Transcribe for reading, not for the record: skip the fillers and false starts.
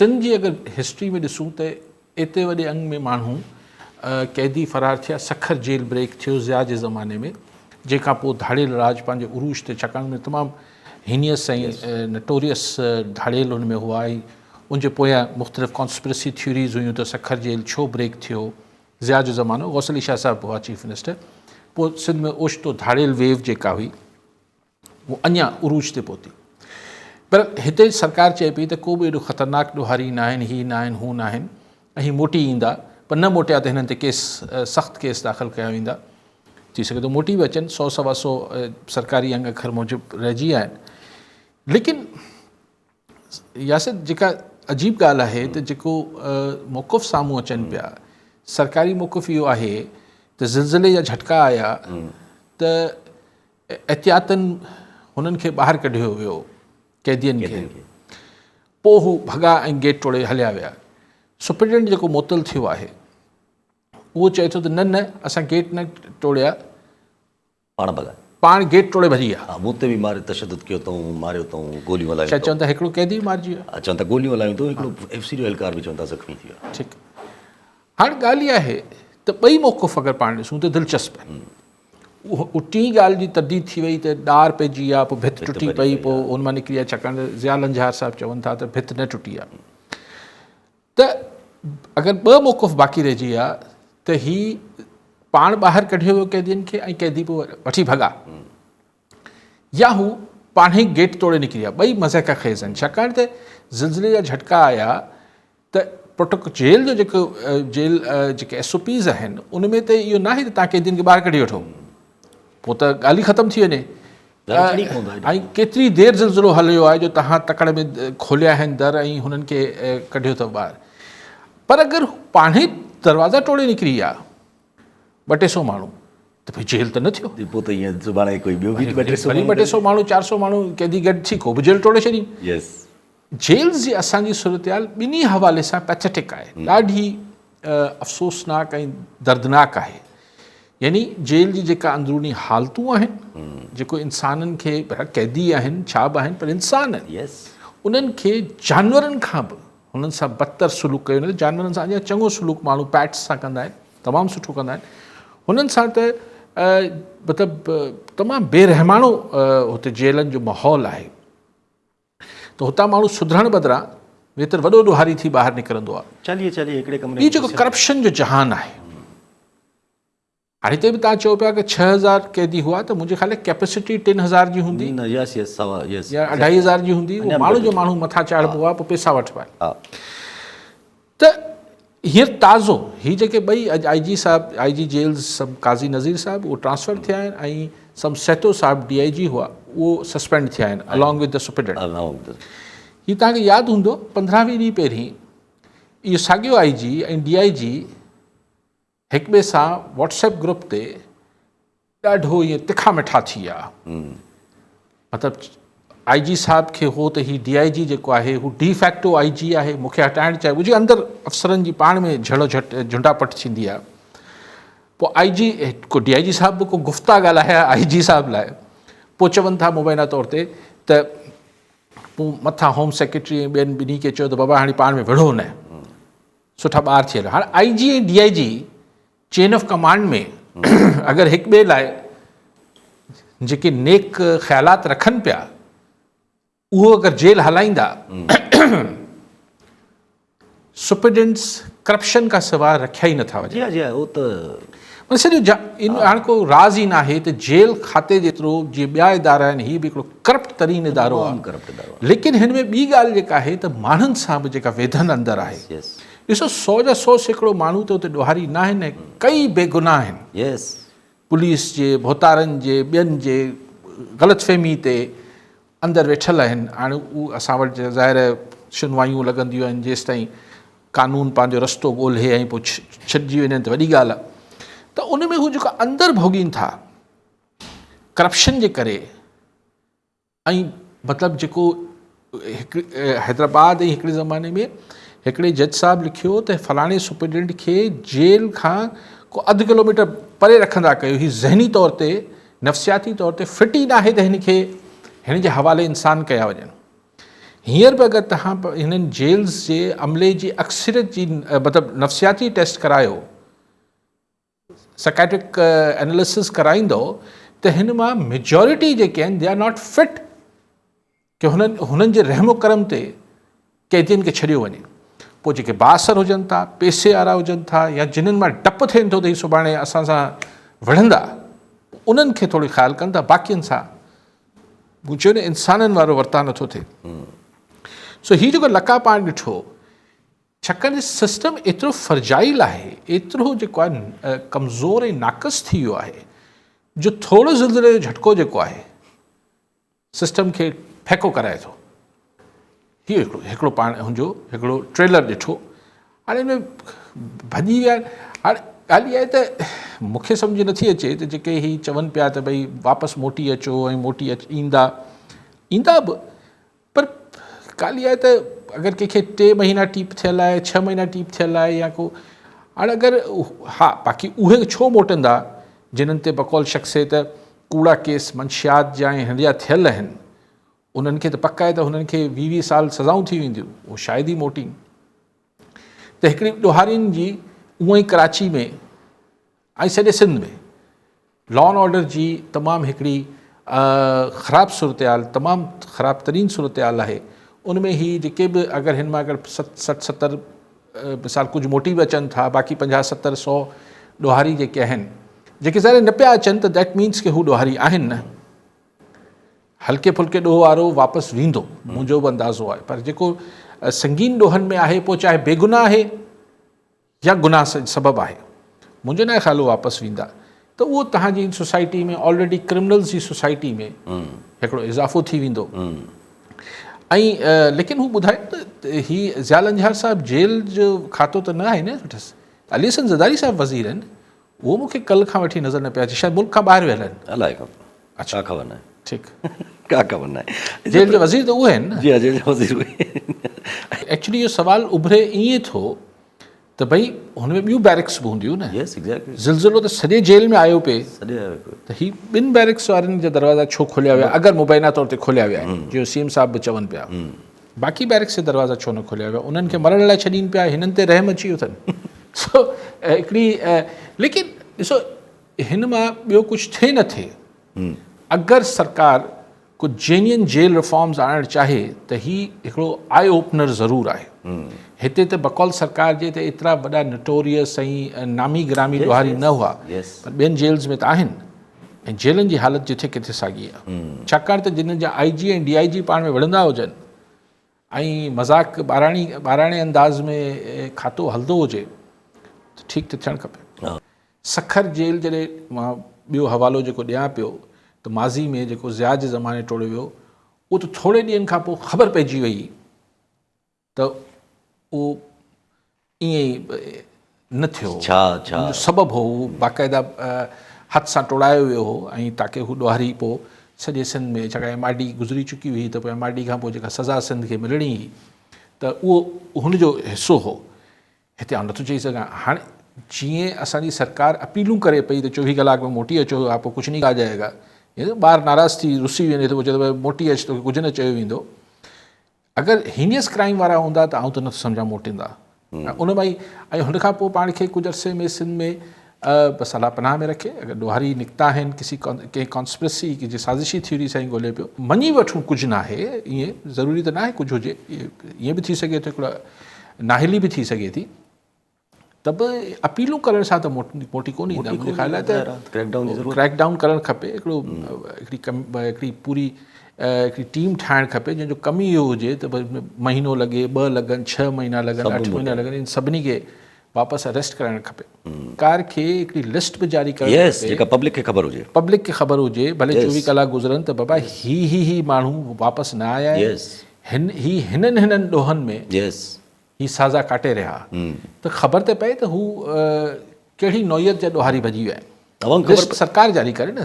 سنڌ جي اگر هسٽري ۾ ڏسون ته ايتري وڏي انگ ۾ ماڻهو قيدي فرار ٿيا، سکر جيل بريڪ ٿيو ضياء جي زماني ۾ جنهن کان پوء ڌاڙيل راڄ پنهنجي عروج تي ڇاڪاڻ ۾ تمام هينيس ۽ نٽوريس ڌاڙيل ان ۾ هئا ۽ ان جي پويان مختلف ڪانسپرسي ٿيوريز هيون ته سکر جيل ڇو بريڪ ٿيو ضياء جو زمانو غوث علي شاهه صاحب هئا چيف منسٽر پوء سنڌ ۾ اوچتو ڌاڙيل ويو جيڪا هئي هو اڃا عروج تي پهتي. پر هتي سرڪار چئي پئي ته ڪو به ايڏو خطرناڪ ڏوهاري ناهن، هي ناهن، هو ناهن ۽ هي موٽي ايندا، پر نه موٽيا ته هنن تي ڪيس سخت ڪيس داخل ڪيا ويندا. ٿي سگهي ٿو موٽي به اچن، سو سوا سو سرڪاري انگ اکر موجب رهجي ويا آهن. ليڪن ياسر جيڪا عجيب ڳالهه آهي ته جيڪو موقف سامهون اچن پيا، سرڪاري موقف اهو آهي ته زلزلي جا جهٽڪا آيا ته احتياطن هنن کي ٻاهر ڪڍيو ويو قيدين کي پوء هو ڀڳا ۽ گيٽ ٽوڙي هليا ويا سپرنٽينڊنٽ جيڪو معطل ٿيو آهي اهو چئي ٿو ته نه نه اسان گيٽ نه ٽوڙيا پاڻ ڀڳا پاڻ گيٽ ٽوڙي ڀڄي ويا. ها مون تي به ماري تشدد ڪيو اٿئون ماريو اٿئون گوليون هلايون اٿئون. چون ٿا هڪڙو قيدي به مارجي ويو. چون ٿا گوليون هلايون اٿئون هڪڙو ايف سي جو اهلڪار به چون ٿا زخمي ٿي ويو. ٺيڪ هاڻ ڳالهه اها آهي ته ٻئي موقف اگر پاڻ ڏسون ته دلچسپ آهن. اهو ٽين ڳالهه جي ترديد ٿي وئي ته ڏار پئجي ويا پوء ڀت ٽٽي پئي پوء ان مان نڪري آيا ڇاڪاڻ ته ضياء لنجهار صاحب چون ٿا ته ڀت نه ٽٽي آ ته اگر ٻه موقف باقي رهجي ويا ته هي پاڻ ٻاهر ڪڍيو ويو قيدين کي ۽ قيدي پوء وٺي ڀڳا يا هو پاڻ ئي گيٽ توڙي نڪري ويا ٻئي مضحڪه خيز آهن ڇاڪاڻ ته زلزلي جا جهٽڪا آيا ته پروٽوڪول جيل جو جيڪو جيل جيڪي ايس او پيز آهن ان ۾ ته اهو ناهي ته تان قيدين کي ٻاهر ڪڍي وٺو پوء ته ڳالهه ئي ختم ٿي وڃي ۽ ڪيتري دير زلزلو هليو آهي جو تهان تڪڙ ۾ کوليا آهن در ۽ هنن کي ڪڍيو اٿو ٻاهر پر اگر پاڻ ئي دروازا ٽوڙي نڪري ويا ٻه ٽي سو ماڻهو ته ڀئي جيل ته نه ٿيو پوء ته ائين سڀاڻي ڪوئي ٻيو به ٻه ٽي سو وري ٻه ٽي سو ماڻهو چار سو ماڻهو قيدي گڏ ٿي ڪو به جيل ٽوڙي ڇڏين يس جيلز جي اسان جي صورتحال ٻنهي حوالي سان پيٿيٽڪ آهي، ڏاڍي افسوسناڪ ۽ دردناڪ آهي. يعني جيل جي جيڪا اندروني حالتون آهن، جيڪو انسانن کي قيدي آهن ڇا به آهن پر انسان آهن، انهن کي جانورن کان به هنن سان بدتر سلوڪ ڪيو وڃي ٿو. جانورن سان اڃا چڱو سلوڪ ماڻهو پيٽس سان ڪندا آهن، تمام سٺو ڪندا آهن. هنن سان ته مطلب تمام بي رحماڻو هتي جيلن جو ماحول آهي. ته هتان ماڻهو سڌرڻ بدران ويتر وڏو ڏوهاري ٿي ٻاهر نڪرندو آهي. چاليهه چاليهه هڪڙي ڪمري ۾ هي جيڪو ڪرپشن جو جهان آهي. هاڻي هتي به توهان چئو پيا ته 6000 قيدي هئا ته منهنجي خيال ڪيپسٽي 3000 جي هوندي. نه يس يس سوا يس يا 2500 جي هوندي اهو ماڻهو جو ماڻهو مٿان چاڙهبو آهي پوء پيسا وٺبا آهن. ته هينئر تازو هي جيڪي ٻئي اڄ آء جي صاحب آء جي جيلز سم قاضي نذير صاحب اهو ٽرانسفر ٿيا آهن ۽ سم سهتو صاحب ڊي I جي هئا اهو سسپينڊ ٿيا آهن الانگ وٿ the superintendent هي توهان کي ياد هوندو 15 ويهه ڏينهن پهرين اهو ساڳيو آء جي ۽ ڊي I جي هڪ ٻئي سان واٽس ايپ گروپ تي ڏاڍو ائين تکا مٺا ٿي ويا. مطلب آء جي صاحب کي هو ته هي ڊي I جي جيڪو آهي هو ڊي فيڪٽو آء جي آهي مون کي هٽائڻ چاهي منهنجي اندر افسرن جي پاڻ ۾ جهڙو جهٽ جهنڊا پٽ ٿيندي آهي پوء آء جي ڪو ڊي I جي صاحب به ڪو گفتا ڳالهايا آء جي صاحب لاء پوء چون ٿا مبينا طور تي ته پوء مٿان هوم سيڪريٽري ۽ ٻين ٻنهي کي چيو ته بابا هاڻي پاڻ ۾ وڙهو نه سٺا ٻار ٿي هليو. هاڻ I G ۽ D I G chain of command ۾ اگر هڪ ٻئي لاء جيڪي نيڪ خيالات رکن پيا اهو اگر جيل هلائيندا سپريڊنٽس ڪرپشن کان سواء رکيا ئي نٿا وڃن. جي ها جي ها اهو ته معنيٰ سڄو جا ان هاڻ ڪو راز ئي ناهي ته جيل کاتي جيترو جيئن ٻيا ادارا آهن هي به هڪڙو ڪرپٽ ترين ادارو آهي ليڪن هن ۾ ٻي ڳالهه جيڪا آهي ته ماڻهن سان به جيڪا ويڌن اندر آهي ڏسو سو جا سو سيڪڙو ماڻهو ته اتي ڏوهاري نه آهن ۽ ڪئي بيگناهه آهن پوليس جي ڀوتارن جي ٻين جي غلط فهمي تي اندر ويٺل آهن هاڻي هو اسان وٽ ظاهر آهي شنوايون لڳنديون آهن جيستائين قانون پنهنجو رستو ڳولهي ۽ پوء ڇڏجي وڃن ته وڏي ڳالهه آهي ته ان ۾ هو جيڪو اندر ڀوڳين ٿا ڪرپشن جي ڪري ۽ مطلب جيڪو هڪ حيدرآباد ۽ هڪڙي زماني ۾ هڪڙي جج صاحب لکيو ته فلاڻي سپرنٽينڊنٽ کي جيل کان ڪو اڌ ڪلوميٽر پري رکندا ڪيو هي ذهني طور تي نفسياتي طور تي فٽ ئي ناهي ته هن کي هن جي حوالي انسان ڪيا وڃن. هينئر به اگر توهان هنن جيلز جي عملي جي اڪثريت جي مطلب نفسياتي ٽيسٽ ڪرايو، سائيڪيٽرڪ ايناليسس ڪرائيندو ته هن مان ميجورٽي جيڪي آهن the are not fit ڪي هنن هنن جي رحم و ڪرم تي قيدين کي ڇڏيو وڃي. پوء جيڪي بااثر هجن ٿا، پيسي وارا هجن ٿا يا جنن مان ڊپ ٿين ٿو ته هي سڀاڻي اسان سان وڙهندا، انهن کي ٿوري خيال ڪن ٿا، باقين سان مون چيو نه انسانن وارو ورتاء نٿو ٿئي. سو هي جيڪو لقاء پاڻ ڏٺو، ڇاڪاڻ جو سسٽم ايترو فرجائل آهي، ايترو جيڪو آهي ڪمزور ۽ ناقص ٿي ويو آهي جو ٿورو زلزلي جو جهٽڪو جيڪو آهي سسٽم کي ڦيڪو ڪرائي ٿو. هي هڪڙو هڪڙو پاڻ هن جو هڪڙو ٽريلر ڏٺو، هاڻي ان ۾ ڀڄي ويا. هاڻي ڳالهه اها آهي ته مون کي سمجهه نٿي اچي ته جيڪي هي چون پيا ته ڀئي واپس موٽي اچو ۽ موٽي اچ ايندا ايندا به، پر ڳالهه اها آهي ته اگر ڪنهن کي 3 مهينا ٽيپ ٿيل آهي، 6 مهينا ٽيپ ٿيل آهي يا ڪو هاڻي اگر ها باقي اهي ڇو موٽندا جنن تي بقول شخصي ته ڪوڙا ڪيس منشيات جا ۽ هن جا ٿيل آهن، انهن کي ته پڪ آهي ته هنن کي 20 20 سال سزائون ٿي وينديون، اهو شايد ئي موٽين. ته هڪڙي ڏوهارين جي اونئن ئي ڪراچي ۾ ۽ سڄي سنڌ ۾ لا اينڊ آرڊر جي تمام هڪڙي خراب صورتحال، تمام خراب ترين صورتحال آهي. ان ۾ هي جيڪي به اگر هن مان اگر 60 70 مثال ڪجهه موٽي به اچن ٿا، باقي 50 70 100 ڏوهاري جيڪي آهن، جيڪي ظاهر نه پيا اچن ته that means ڪي هو ڏوهاري آهن نه. هلڪي ڦلڪي ڏوهه وارو واپس ويندو، منهنجو به اندازو آهي، پر جيڪو سنگين ڏوهن ۾ آهي پوء چاهي بيگناهه آهي يا گناهه سبب آهي، منهنجو ناهي خيال هو واپس ويندا. ته اهو توهان جي سوسائٽي ۾ آلريڊي ڪرمنلز جي سوسائٽي ۾ هڪڙو اضافو ٿي ويندو. ۽ ليڪن هو ٻڌايو ته هي ضياء لنجهار صاحب جيل جو کاتو ته نه آهي نه وٽس، علي حسن زرداري صاحب وزير آهن، اهو مون کي ڪل کان وٺي نظر نه پيا اچي، شايد ملڪ کان ٻاهر ويل آهن. الائي خبر اڇا ڪا خبر ناهي. ٺيڪ. ڪا خبر ناهي. جيل جا وزير ته اهي آهن نه. جي ها جيل جا وزير اهي آهن. ايڪچولي اهو سوال اڀري ائين ٿو ته ڀئي هن ۾ ٻيون بيرڪس به هونديون نه. Yes exactly. زلزلو ته سڄي جيل ۾ آيو پئي. سڄي آيو پئي. ته هي ٻن بيرڪس وارن جا دروازا ڇو کوليا ويا، اگر مبينا طور تي کوليا ويا آهن، جيئن سي ايم صاحب به چون پيا. باقي بيرڪس جا دروازا ڇو نه کوليا ويا، انهن کي مرڻ لاء ڇڏين پيا، هنن تي رحم اچي ويو اٿن. سو هڪڙي ليڪن ڏسو هن مان ٻيو ڪجهه ٿئي نه ٿئي، اگر سرڪار ڪو جينين جيل ريفارمز آڻڻ چاهي ته هي هڪڙو آء اوپنر ضرور آهي. هتي ته بقول سرڪار جي ته ايترا وڏا نٽوريس ۽ نامي گرامي ڏوهاري نه هئا، پر ٻين جيلز ۾ ته آهن ۽ جيلن جي حالت جٿي ڪٿي ساڳي آهي. ڇاڪاڻ ته جنھن جا آء جي ۽ ڊي I جي پاڻ ۾ وڙهندا هجن ۽ مذاق ٻاراڻي ٻاراڻي انداز ۾ کاتو هلندو هجي ته ٺيڪ ته ٿيڻ کپي. سکر جيل جڏهن مان ٻيو حوالو جيڪو ڏيان پيو ته ماضي ۾ جيڪو ضياء جي زماني ٽوڙيو ويو اهو ته ٿوري ڏينهن کان پوء خبر پئجي وئي ته اهو ائين ئي نه ٿيو. ڇا ڇا ان جو سبب هو اهو باقاعده هٿ سان ٽوڙايو ويو هو ۽ تاڪه هو ڏوهاري پوء سڄي سنڌ ۾ ڇاڪاڻ ايم آر ڊي گذري چڪي هئي ته پوء ايم آر ڊي کان پوء جيڪا سزا سنڌ کي ملڻي هئي ته اهو هن جو حصو هو. هتي آئون نٿو چئي سگهان. هاڻي جيئن اسان جي سرڪار اپيلون ڪري پئي ته 24 ڪلاڪ ۾ موٽي اچو آپ ڪو ڪجهه نهين ڪها جائي گا، ٻار ناراض ٿي رسي وڃي ٿو پوء چئي ٿو ڀائي موٽي اچ توکي ڪجهه نه چيو ويندو. اگر هينيس ڪرائيم وارا هوندا ته آئون ته نٿو سمجهان موٽيندا. ان مان ئي ۽ هن کان پوء پاڻ کي ڪجهه عرصي ۾ سنڌ ۾ بس الله پناهه ۾ رکي اگر ڏوهاري نڪتا آهن ڪسي ڪنهن ڪانسپرسي جي سازشي ٿيوري سان ئي ڳولي پيو مڃي وٺون ڪجهه ناهي ائين ضروري ته ناهي ڪجهه هجي ائين به ٿي سگهي ٿو هڪڙو نااهلي به ٿي سگهي ٿي ته به اپيلون ڪرڻ سان ته موٽي ڪونه ايندا. منهنجي خيال آهي ته ڪريڪ ڊائون ڪرڻ کپي، هڪڙو هڪڙي هڪڙي پوري هڪڙي ٽيم ٺاهڻ کپي جنهن جو ڪم ئي اهو هجي ته ڀئي مهينو لڳي، 2 لڳن، 6 مهينا لڳن، 8 مهينا لڳن، ان سڀني کي واپس اريسٽ ڪرائڻ کپي. سرڪار کي هڪڙي لسٽ به جاري ڪرڻ کپي جيڪا پبلڪ کي خبر هجي، پبلڪ کي خبر هجي، ڀلي 24 ڪلاڪ گذرن ته بابا هي هي هي ماڻهو واپس نه آيا آهن، هي هنن هنن ڏوهن ۾ هي سازا ڪاٽي رهيا ته خبر ته پئي ته هو ڪهڙي نوعيت جا ڏوهاري ڀڄي ويا آهن. لسٽ سرڪار جاري ڪري نه.